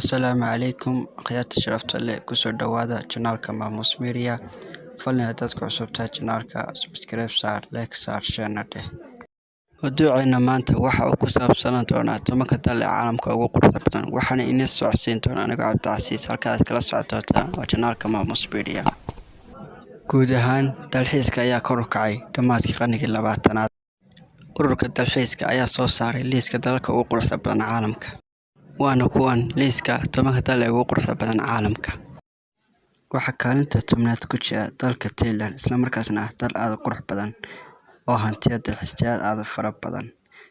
Asalaamu calaykum, akhyaarta sharafta leh, kusoo dhawaada channelka Maamuus Media. Fadlan haddaad ku cusub tahay channelka, subscribe saar, like saar, share na dheh. Mawduuceena maanta waxa uu ku saabsanaan doonaa 10-ka dal ee caalamka ugu quruxda badan. Waxaana inoo socodsiin doona anigoo Cabdicasiis. Halka aad kala socon waa channelka Maamuus Media. Guud ahaan dalxiiska ayaa kor u kacay dhammaadkii qarnigii 20aad. Ururka dalxiiska ayaa soo saaray liiska dalalka ugu quruxda badan caalamka. Waana kuwan liiska 10-ka dal ee ugu quruxda badan caalamka. Waxaa kaalinta 10aad ku jira dalka Thailand, isla markaasna ah dal aad u qurux badan oo hantiya dalxiisayaal aad u fara badan.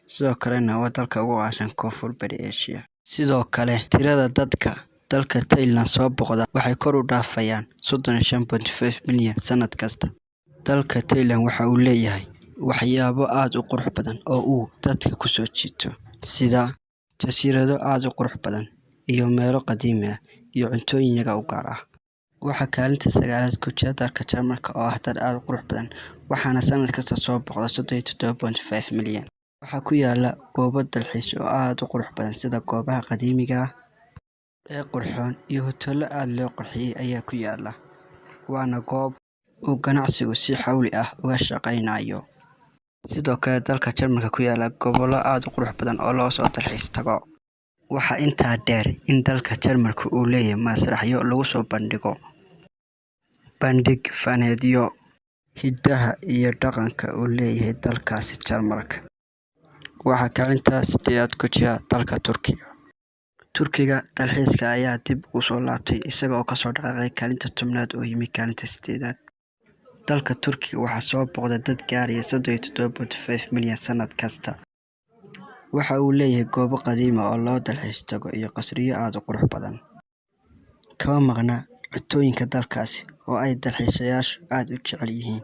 Sidoo kalena waa dalka ugu caansan Koonfur Bari Asia. Sidoo kale tirada dadka dalka Thailand soo booqda waxay kor u dhaafayaan 35.5 milyan sanad kasta. Dalka Thailand waxa uu leeyahay waxyaabo aad u qurux badan oo uu dadka ku soo jiito, sida jasiirado aad u qurux badan iyo meelo qadiimi ah iyo cuntooyin iyaga u gaar ah. Waxaa kaalinta 9aad ku jira dalka Jarmalka oo ah dal aad u qurux badan, waxaana sanad kasta soo booqda 37.5 milyan. Waxaa ku yaala goobo dalxiis oo aad u qurux badan, sida goobaha qadiimiga ah ee qurxoon iyo hoteelo aad loo qurxiyay ayaa ku yaala. Waana goob uu ganacsigu si xawli ah uga shaqeynayo. Sidoo kale dalka Jarmalka ku yaala gobollo aad u qurux badan oo loo soo dalxiis tago. Waxaa intaa dheer in dalka Jarmalka uu leeyahay masraxyo lagu soo bandhigo bandhig faneedyo hidaha iyo dhaqanka uu leeyahay dalkaasi Jarmalka. Waxaa kaalinta 8aad ku jira dalka Turkiga. Turkiga dalxiiska ayaa dib ugu soo laabtay isaga oo kasoo dhaqaaqay kaalinta 10aad oo yimi kaalinta 8aad. Dalka Turkiga waxaa soo booqda dad gaaraya 37.5 milyan sanad kasta. Waxa uu leeyahay goobo qadiimi ah oo loo dalxiis tago iyo qasriyo aad u qurux badan. Kama maqna cuntooyinka dalkaasi oo ay dalxiisayaashu aad u jecel yihiin.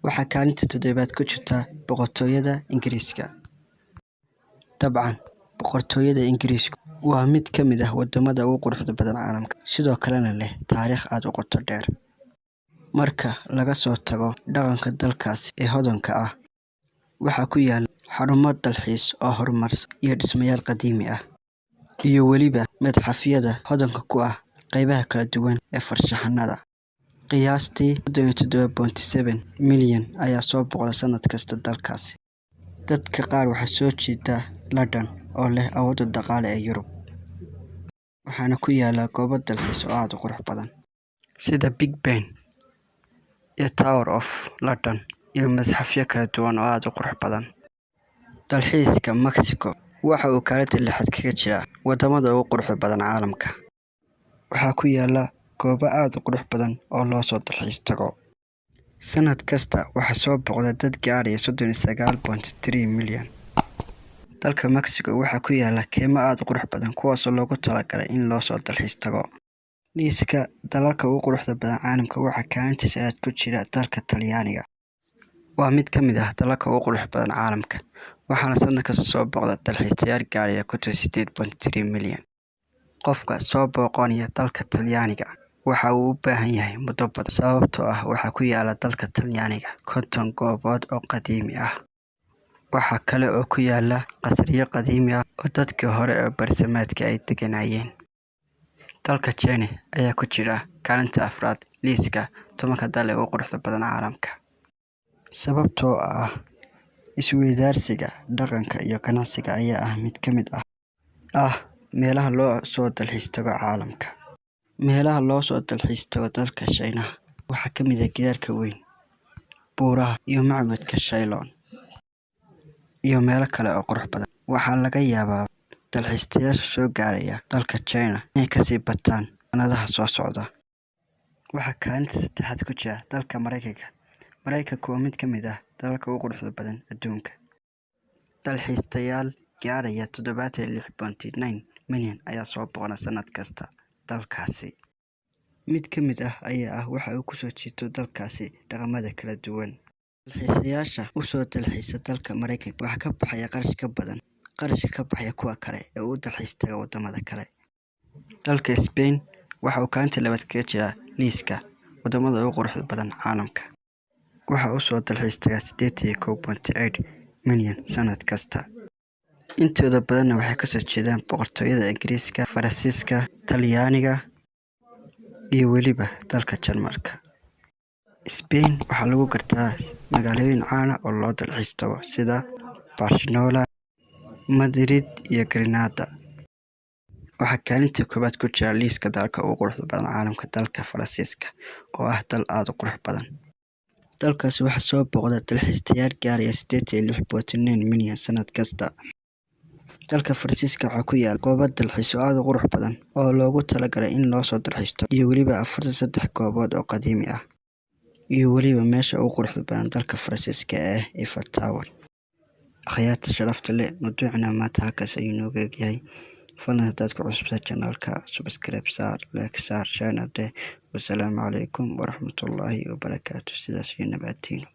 Waxaa kaalinta 7aad ku jirta Boqortooyada Ingiriiska. Dabcan, Boqortooyada Ingiriisku waa mid ka mid ah wadamada ugu quruxda badan caalamka, sidoo kalena leh taariikh aad u qoto dheer. Marka laga soo tago dhaqanka dalkaasi ee hodanka ah, waxaa ku yaala xarumo dalxiis oo horumarsan iyo dhismayaal qadiimi ah, iyo weliba madxafyada hodanka ku ah qaybaha kala duwan ee farshaxanada. Qiyaastii 37.7 milyan ayaa soo booqda sanad kasta dalkaasi. Dadka qaar waxaa soo jiita London oo leh awoodda dhaqaale ee Yurub, waxaana ku yaala goobo dalxiis oo aad u qurux badan, sida Big Ben iyo Tower of London iyo madxafyo kala duwan oo aad u qurux badan. Dalxiiska Mexico waxa uu kaalinta 6aad kaga jiraa wadamada ugu quruxda badan caalamka. Waxaa ku yaala goobo aad u qurux badan oo loo soo dalxiis tago. Sanad kasta waxaa soo booqda dad gaaraya 39.3 milyan. Dalka Mexico waxaa ku yaala keymo aad u qurux badan, kuwaas oo loogu talagalay in loo soo dalxiis tago. Liiska dalalka ugu quruxda badan caalamka waxaa kaalinta 5aad ku jira dalka Talyaaniga. Waa mid ka mid ah dalalka ugu quruxda badan caalamka, waxaana sanad kasta soo booqda dalxiisayaal gaaraya 58.3 milyan. Qofka soo booqanaya dalka Talyaaniga waxa uu u baahan yahay muddo badan, sababtoo ah waxaa ku yaala dalka Talyaaniga 50 goobood oo qadiimi ah. Waxa kale oo ku yaala qasriyo qadiimi ah oo dadkii hore ee barisamaadka ay degenaayeen. Dalka China ayaa ku jira kaalinta 4aad liiska 10-ka dal ee ugu quruxda badan caalamka. Sababtoo ah isweydaarsiga dhaqanka iyo ganacsiga ayaa ah mid ka mid ah meelaha loo soo dalxiis tago caalamka. Meelaha loo soo dalxiis tago dalka Shiinaha waxaa ka mid ah Gidaarka Weyn, buuraha iyo macbadka Shaolin, iyo meelo kale oo qurux badan. Waxaa laga yaabaa dalxiisayaasha soo gaaraya dalka China inay kasii bataan sanadaha soo socda. Waxaa kaalinta 3aad ku jira dalka Mareykanka. Mareykanku waa mid ka mid ah dalalka ugu quruxda badan adduunka. Dalxiisayaal gaaraya 76.9 milyan ayaa soo booqda sanad kasta dalkaasi. Mid ka mid ah ayaa ah waxa uu ku soo jiito dalkaasi dhaqamada kala duwan. Dalxiisayaasha u soo dalxiisa dalka Mareykanka waxaa ka baxaya qarash ka badan qarashka ka baxaya kuwa kale ee u dalxiis taga wadamada kale. Dalka Spain waxa uu kaalinta 2aad kaga jiraa liiska wadamada ugu quruxda badan caalamka. Waxaa u soo dalxiis taga 81.8 milyan sanad kasta. Intooda badanna waxay kasoo jeedaan boqortooyada Ingiriiska, Faransiiska, Talyaaniga iyo weliba dalka Jarmalka. Spain waxaa lagu gartaa magaalooyin caan ah oo loo dalxiis tago sida Barcelona, Madrid iyo Granada. Waxaa kaalinta koowaad ku jira liiska dalalka ugu quruxda badan caalamka dalka Faransiiska oo ah dal aad u qurux badan. Dalkaasi waxaa soo booqda dalxiisayaal gaaraya 86.9 milyan sanad kasta. Dalka Faransiiska waxaa ku yaal goobo dalxiis oo aad u qurux badan oo loogu talagalay in loo soo dalxiisto iyo weliba 43 goobood oo qadiimi ah iyo weliba meesha ugu quruxda badan dalka Faransiiska ee Eiffel Tower. Akhyaarta sharafta leh, mawduucina maanta halkaas ayuu nooga egyahay. Fadlan haddaad ku cusubtahay channelka, subscribe saar, like saar, share dheh. Wasalaamu calaykum waraxmatullaahi wabarakaatu. Sidaas iyo nabadgelyno.